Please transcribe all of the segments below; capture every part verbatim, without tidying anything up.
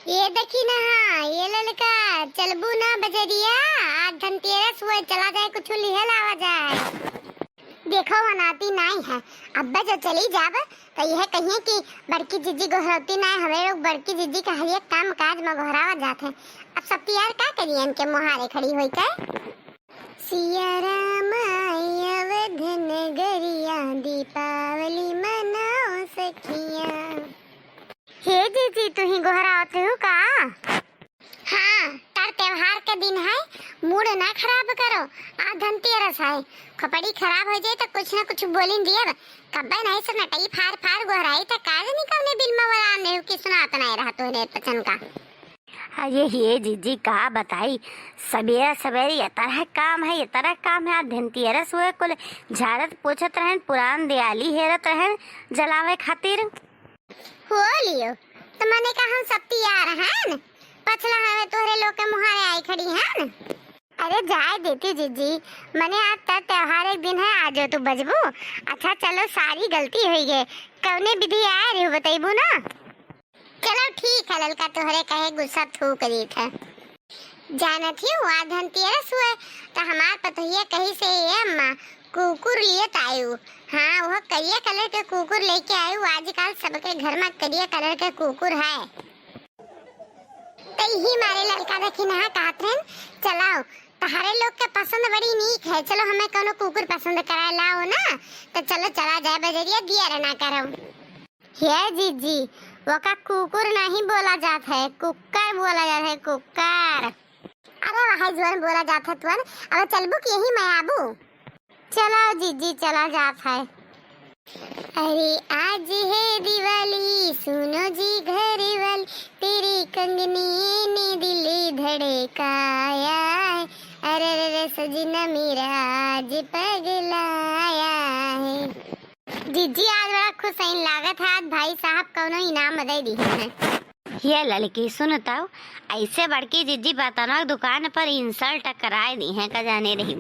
ये देखी ना, हाँ, ये ललका, चलबू ना बजरिया? आज धनतेरस हुए, चला जाए, कुछ लिहे लावा जाए। देखो, वनाती नाई है, अब्बे जो चली जाब, तो यह कहिए कि बड़की जिज्जी गोहरौती नाई, हमें लोग बड़की जिज्जी का हर एक काम काज में गोहरावा जात है। अब सब तैयार का करिए इनके मुहारे खड़ी होई के? सिया राम आए अवध नगरिया, दीपावली मनाओ सखिया। हे जीजी, तू ही गोहरावत हो का? हाँ, तर त्योहार के दिन है, मूड ना खराब करो। आज धनतेरस है, खोपड़ी खराब हो जाए तो कुछ ना कुछ बोलिन दिए। कब्बे नहीं से नटई फार फार गोहराई तो काज नहीं कौने बिल में वाला नहीं कि सुनात नहीं रहा तोहरे पचन का। अरे हे जीजी, का बताई, सबेरा सबेरे ये तरह काम है, ये तरह काम है। आज धनतेरस हुए, कुल झाड़त पोछत रहन, पुरान दियाली हेरत रहन जलावे खातिर। हो लियो, तो मने का हम सब तैयार हन, पछला हवे तोहरे लोग के मुहारे आई खड़ी हन। अरे जाए देती जीजी, मने आज तर त्योहार एक दिन है, आज तू बजबू। अच्छा चलो, सारी गलती होई गए, कौने विधि आए रही बतैबू ना? चलो ठीक है ललका, तोहरे कहे गुस्सा थूक दीत है। जानत ही हुआ धनतेरस हुए तो हमार पतोहिया कही से, "ए अम्मा, कुकुर लिए आयु।" हाँ, वह करिया कलर के कुकुर लेके आयु। आजकल सबके घर में करिया कलर के कुकुर है। तो यही मारे ललका देखी नहा कहत रहन, "चलाओ, तहरे लोग के पसंद बड़ी नीक है, चलो हमें कोनो कुकुर पसंद कराए लाओ ना, तो चलो चला जाए बजरिया, दिया रहना करो।" हे जीजी, ओका कुकुर नहीं बोला जात है, कुक्कर बोला जात है, कुक्कर। अरे वही जोन बोला जात है तुअन। अब चलबू कि यही मैं आबू? चला जीजी, चला जात है। अरे आज है दिवाली, सुनो जी घर वाली, तेरी कंगनी ने दिल धड़काया है। अरे रे रे सजना मेरा आज पगलाया है। जीजी आज बड़ा खुश हईन लागत है, आज भाई साहब कौनो इनाम दे दी है। ये ललकी सुन तब, ऐसे बड़की जीजी बर्तनवा के दुकान पर insult कराए दी हैं, का जाने रही।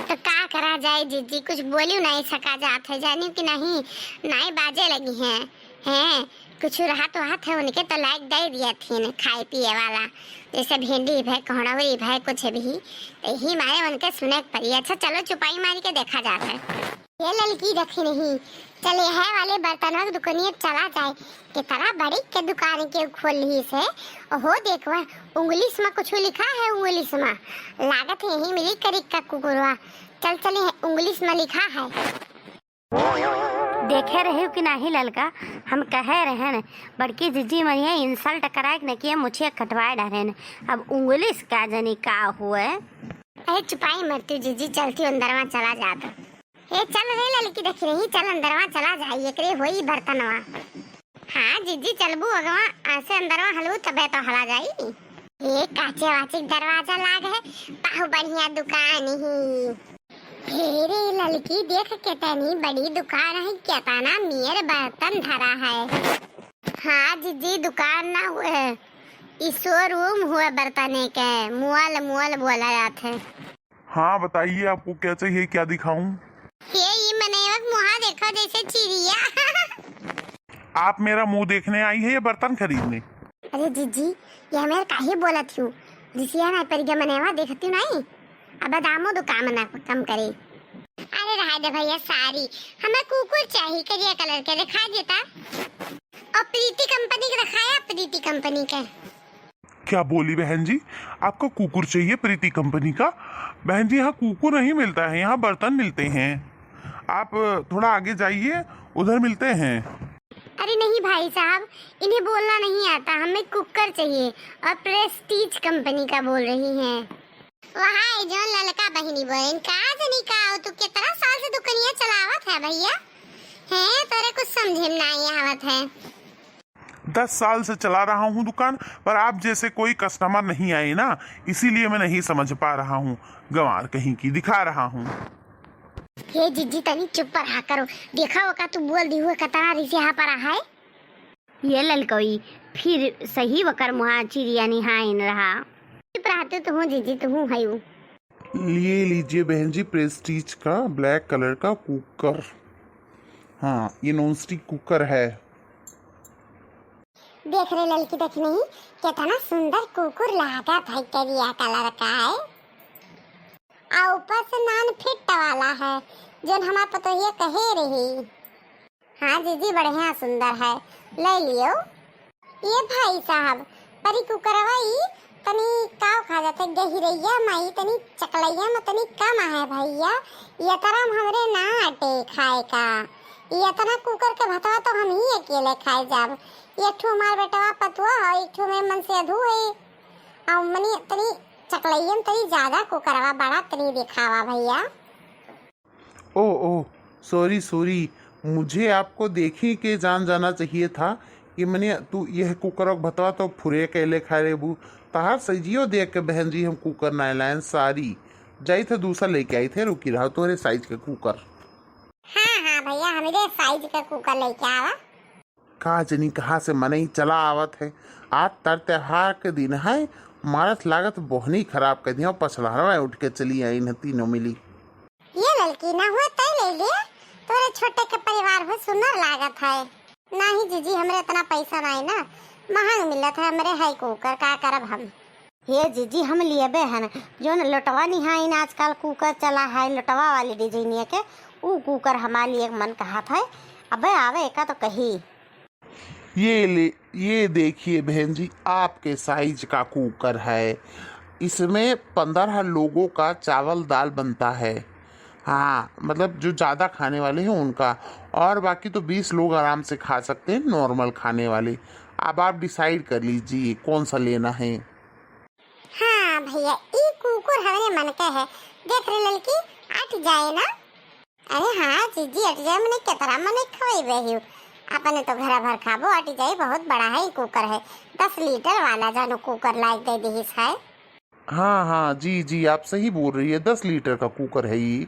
तो का करा जाए जीजी, कुछ बोलियो नहीं सका जात है, जानियो कि नहीं, नहीं बाजे लगी हैं, हैं, कुछ रहत वहत है उनके तो लाइक दे दिया थी न, खाए पिए वाला, जैसे भिंडी भय, कोहड़ौरी भय, कुछ भी, तो यही मारे उनके सुने के पड़ी। अच्छा चलो चुपाई मारी के देखा जात है। ये ललकी रखी नहीं, चले है वाले बर्तनवा के दुकानिया चला जाए। कितना बड़ी के दुकान के खोल ली से। ओहो देखवा, English में कुछ लिखा है, English में। लागत है यही मिली करी का कुकुरवा। चल चले है, English में लिखा है। देखे रहे कि नाही ललका, हम कहे रहन, बड़की जीजी मनिया insult कराए के नकिया मुछिया कटवाए डरेन। अब English का जनी का हुए। अरे चुपाई मरती जीजी, चलती अंदरवा चला जात। ए, चल रे ललकी, देखी रही, चल अंदरवा चला जाई, एकरे होई बर्तनवा। हाँ जीजी, चलबू अगवा, ऐसे अंदरवा हलू तबे तो हला जाई। ए, काचे वाचिक दरवाजा लाग है, बहु बढ़िया दुकान ही। हे रे ललकी, देख केतनी बड़ी दुकान है, केतना नियर बर्तन धरा है। हाँ जीजी, दुकान ना हुए, ई showroom हुए बर्तने के, mall, mall बोला जात है। हाँ, बताइए, आपको क्या चाहिए, क्या दिखाऊं? ये, ये मनैवक मुहा देखो जैसे चिड़िया। आप मेरा मुंह देखने आई है या बर्तन खरीदने? अरे जीजी, ये हमें काहे बोलत हूँ? रिसिया ना परिगा मनैवा देखती नहीं? अब दामो दो काम ना कम करे। अरे रहा दे भैया, सारी हमें कुकुर चाहिए, करिया कलर के दिखा देता। और प्रीति कंपनी के दिखाया, प्रीति कंपनी के। क्या बोली बहन जी, आपको कुकुर चाहिए प्रीति कंपनी का? बहन जी, यहाँ कुकुर नहीं मिलता है, यहाँ बर्तन मिलते हैं। आप थोड़ा आगे जाइए, उधर मिलते हैं। अरे नहीं भाई साहब, इन्हें बोलना नहीं आता, हमें कुकर चाहिए और प्रेस्टीज कंपनी का बोल रही हैं। वहाँ ये जौन ललका बहिनी बोले, का जनी का हो, तू कितना साल से दुकनिया चलावत है भैया? हैं, तोरे कुछ समझे में नहीं आवत है। दस साल से चला रहा हूँ दुकान, पर आप जैसे कोई customer नहीं आए ना, इसीलिए मैं नहीं समझ पा रहा हूँ। गंवार कहीं की दिखा रहा हूँ। हे जीजी, तनी चुप रहा करो। देखा ओका तू बोल दी हुए कतना रिसिया पर है। ये ललकई, फिर सही वकर मुहा चिड़िया निहाइन रहा। चुप रहा तू, तू जीजी, तू हयू। ये लीजिए बहन जी, प्रेस्टीज का black colour का कुकर। हाँ, ये non stick कुकर है। देख रे ललकी, देख नहीं, केतना सुंदर कुकुर लागत है, करिया कलर का है, आ ऊपर से नॉन फिट वाला है, जौन हमार पतोहिया कहे रही। हाँ जीजी, बढ़िया सुंदर है, ले लियो। ये भाई साहब, परी कुकरवा ई तनी का खा जाते, गहिरैया मा ई तनी चकलैया मा तनी कम है भैया, ये तरह हमरे ना अटे खाए का। ये तना कुकर के भतवा तो हम ही अकेले खाए जाब। एक ठो हमार बेटवा पतुआ है, एक ठो में मन से अधू है। आ मनी तनी चकलैयन तनी ज्यादा कुकरवा बड़ा तनी दिखावा भैया। ओह, ओह, sorry, sorry, मुझे आपको देखी के जान जाना चाहिए था कि मने तू यह कुकर और भतवा तो फुरे अकेले खाए रेबू। तहार सजियो देख के बहन जी हम कुकर ना लायन, sorry। जाई थे दूसरा लेके आई थे, रुकी रहा तोरे साइज के कुकर। हाँ, हाँ भैया, हमरे साइज के कुकर लेके आवा। का जनी कहाँ से मनई चला आवत है। आज तर त्योहार के दिन है, मारत लागत बोहनी खराब कर दिया, पछलहरवा उठ के चली आई न तीनों मिली। ये ललकी ना हुआ तय ले लिए, तोरे छोटे के परिवार हो सुंदर लागत है। नाही जीजी, हमरे इतना पैसा नाही ना, महंग मिलत है हमरे है कुकर, का करब हम। हे जीजी, हम लियबे हन, जौन लोटवा निहाइन आजकल कुकर चला है, लोटवा वाली डिजाइनिया के, ऊ कुकर हमार लिए मन कहत है। अबे आवे एका तो कही। ये ले, ये देखिए बहन जी, आपके साइज का कुकर है। इसमें पन्द्रह लोगों का चावल दाल बनता है। हाँ, मतलब जो ज़्यादा खाने वाले हैं उनका, और बाकी तो बीस लोग आराम से खा सकते हैं नॉर्मल खाने वाले। अब आप डिसाइड कर लीजिए कौन सा लेना है। हाँ भैया, ई कुकुर हमरे मन के है। देख रे ललकी, अट जाए ना। अरे हाँ जीजी, अट जाए, मने केतरा मने खवैबे हियो। अपने तो घर भर खाबो, अट जाए, बहुत बड़ा है ई कुकर है। दस लीटर वाला जानो कुकर लाइक दे दिहिस है। हाँ, हाँ, जी, जी, आप सही बोल रही है, दस लीटर का कुकर है ये।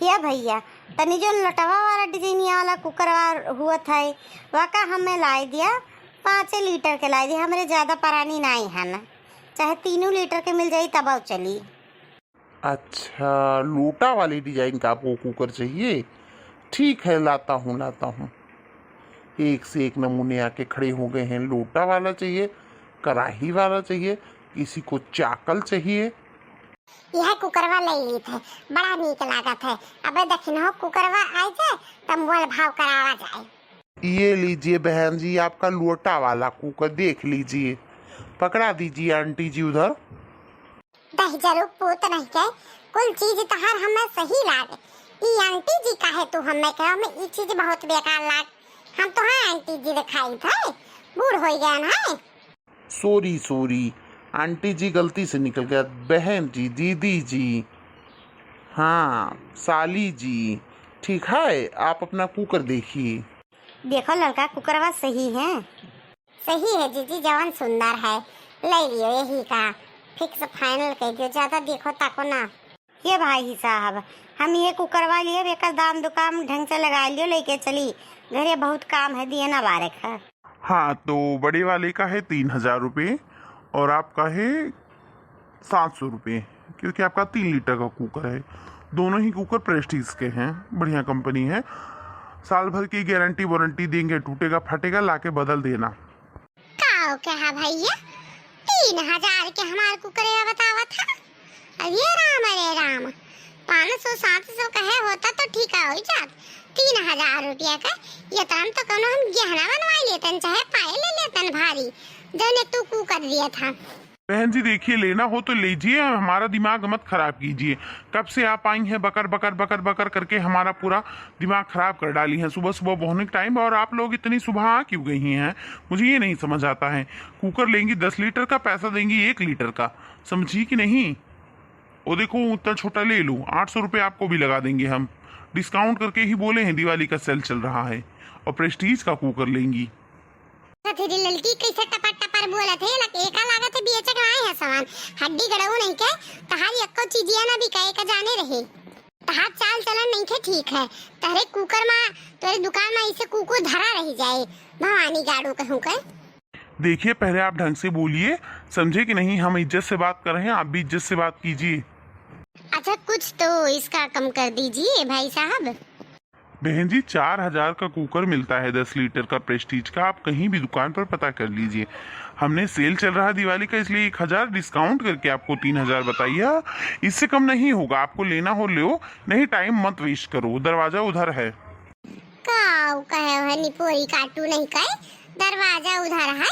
या भैया, तनी जौन लटवा वाला डिजाइनिया वाला कुकर वा-, हुआ था, वा का हमें लाई दिया, पाँचे लीटर के लाई दिया, हमरे ज्यादा परानी नाई है ना, चाहे तीनों लीटर के मिल जाई तब चली। अच्छा, लोटा वाली डिजाइन का आपको कुकर चाहिए? ठीक है, लाता हूँ, लाता हूँ। एक से एक नमूने आके खड़े हो गए हैं। लोटा वाला चाहिए, कढ़ाई वाला चाहिए, किसी को चाकल चाहिए। यह कुकरवा ले ली थे, बड़ा नीक लागत है। अबे दखिनहो कुकरवा आइ जाए, तब मोल भाव करावा जाए। ये लीजिए बहन जी, आपका लोटा वाला कुकर देख लीजिए, पकड़ा दीजिए आंटी जी उधर। दहिजरू पूत नहीं के, कुल चीज तहार हमें सही लाग। ई आंटी जी काहे तू हमें कहो, हमें ई चीज बहुत बेकार लाग। हम तो हाँ आंटी जी दिखाई थे, बूढ़ हो गए हैं। Sorry, sorry, आंटी जी गलती से निकल गया। बहन जी, दीदी जी, हाँ, साली जी, ठीक है, आप अपना कुकर देखिए। देखो ललका कुकरवा सही है। सही है जीजी, जवन सुंदर है, ले लियो यही का, fix final कह दियो, ज्यादा देखो ताको ना। ये भाई साहब, हम ये कुकरवा लिए, एकर दाम दुकाम ढंग से लगा लियो, लेके चली, घरे बहुत काम है, दिए ना बारे खा। हाँ, तो बड़े वाले का है तीन हजार रुपये और आपका है सात सौ रुपये, क्योंकि आपका तीन लीटर का कुकर है। दोनों ही कुकर प्रेस्टीज के हैं, बढ़िया कंपनी है, साल भर की गारंटी वारंटी देंगे, टूटेगा फटेगा लाके बदल देना। का कहा भैया, तीन हजार के हमार कुकरवा बतावत है? अरे राम, अरे राम, पाँच सौ सात सौ कहे होता तो ठीक हो जात, तीन हजार रुपया का, ये तो हम तो कोनो हम गहना बनवाई लेतन, चाहे पायल ले लेतन भारी, जौने तू कुकर दिया था। बहन जी देखिए, लेना हो तो लीजिए, हमारा दिमाग मत खराब कीजिए। कब से आप आई हैं, बकर बकर बकर बकर करके हमारा पूरा दिमाग खराब कर डाली हैं सुबह सुबह बोहनी के टाइम। और आप लोग इतनी सुबह आ क्यों गई हैं, मुझे ये नहीं समझ आता है। कुकर लेंगी दस लीटर का, पैसा देंगी एक लीटर का, समझी कि नहीं? वो देखो, उतना छोटा ले लो, आठ सौ रुपये आपको भी लगा देंगे हम। डिस्काउंट करके ही बोले हैं, दिवाली का सेल चल रहा है और प्रेस्टीज का कुकर लेंगी। कथी रे ललकी, कैसे टपर टपर बोलत है? लक-, एका लागत है बेचक आए है सामान। हड्डी गड़ऊ नहीं के, तहारी एक्को चीजिया ना बिकाए का जाने रहे। तहार चाल चलन नहीं के ठीक है। तहरे कुकर मा, तोरे दुकान मा ऐसे कुकुर धरा रही जाए। भवानी गाड़ू कहूँ के। देखिए, पहले आप ढंग से बोलिए, समझे कि नहीं? हम इज्जत से बात कर रहे हैं, आप भी इज्जत से बात कीजिए। अच्छा, कुछ तो इसका कम कर दीजिए भाई साहब। बहन जी, चार हजार का कुकर मिलता है, दस लीटर का प्रेस्टीज का, आप कहीं भी दुकान पर पता कर लीजिए। हमने सेल चल रहा दिवाली का, इसलिए एक हजार डिस्काउंट करके आपको तीन हजार बताइया। इससे कम नहीं होगा, आपको लेना हो लो, नहीं टाइम मत वेस्ट करो, दरवाजा उधर है। काऊ कहे है निपोरी काटू नहीं कहे, दरवाजा उधर है,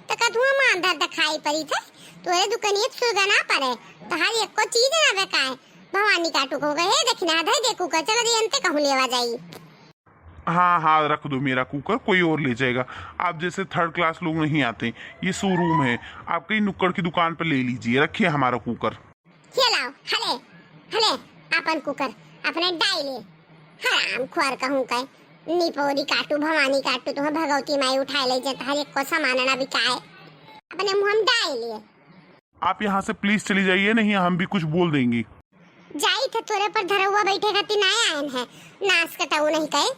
तो कथुआ मांधर दिखाई पड़ी थे। तोरे दुकनियत सुगना पड़े, तोहार एको चीज ना बेकाए। भवानी काटू को गए, देखना है, देखू का, चला जाई, अंते कहूँ लेवा जाई। हाँ, हाँ, रख दो मेरा कुकर, कोई और ले जाएगा। आप जैसे थर्ड क्लास लोग नहीं आते। ये शोरूम है, आप कहीं नुक्कड़ की दुकान पर ले लीजिए, रखिए हमारा कुकर। ये लाओ, हले, हले, अपन कुकर, अपने डाई ले। हराम खोर कहूँ के, निपोरी काटू, भवानी काटू, तुम्हें भगवती माई उठाए ले जाता है, एको सामान ना बिकाए। अपने मुँह में डाई ले। आप यहाँ से प्लीज चली जाइए, नहीं हम भी कुछ बोल देंगे। जाई थे, तोरे पर धरौआ बैठे खातिर ना आयन है, नाश कटाऊ नहीं कहे।